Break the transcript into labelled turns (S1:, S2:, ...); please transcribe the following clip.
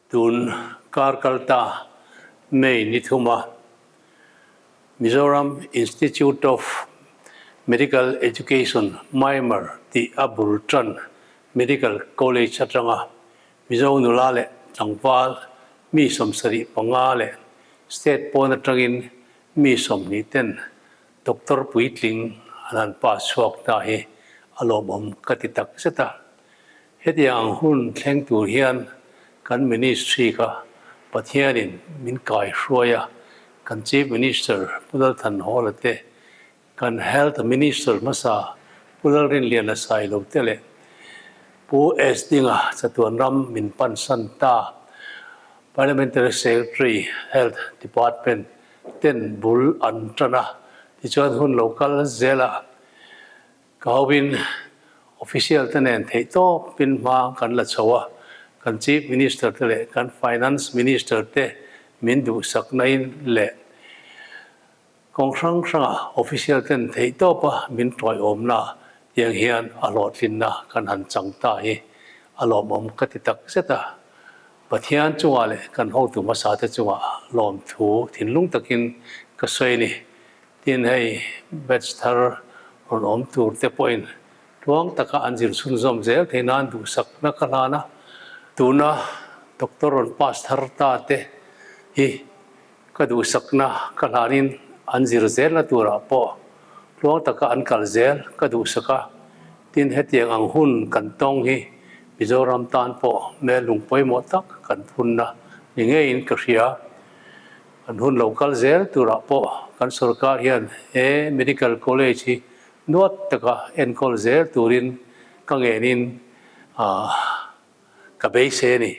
S1: Tun kar kalta May ni thuma Mizoram Institute of Medical Education, MIMER, tih a bul tan Medical College atanga Mizo nula leh tlangval mi 75 leh state pawn atangin mi 20 ten Doctor puitling an han pass chhuak ta hi a lawmawm ka ti tak zet a. Hetiang ang hun thleng tur hian kan Ministry kha Pathianin min kai hruai a, kan Chief Minister Pu Lalthanhawla te, kan Health Minister hmasa Pu Lalrinliana Sailo te leh Pu S Dinga chatuan ram min pansan ta Parliamentary Secretary Health Department ten bul an tan a, tichuan hun lo kal zelah Ka hovin official te nen theih tawpin hma kan la chho a, kan Chief Minister te leh kan Finance Minister te min duhsakna in leh kawng hrang hranga official ten theih tawpa min tawiawmna tiang hian a hlawhtlinna kan han chang ta hi a lawmawm ka ti tak zet a. Pathian chungah leh kan hotu hmasa te chungah lawmthu thinlung takin ka sawi a ni. Tin, hei batch thar rawn awm tur te pawhin tluang taka an zir chhunzawm zel theih nan duhsakna ka hlan a, tuna doctor rawn pass thar ta te hi ka duhsakna ka hlanin an zir zelna turah pawh tluang taka an kal zel ka duhsak a, tin hetiang ang hun kan tawng hi Mizoram tan pawh hmel lung pawimawh tak kan phunna ni ngeiin ka hria. Kan hun lo kal zel turah pawh kan sorkar hian he Medical College hi nuat taka enkawl zel turin ka ngenin ka beisei a ni.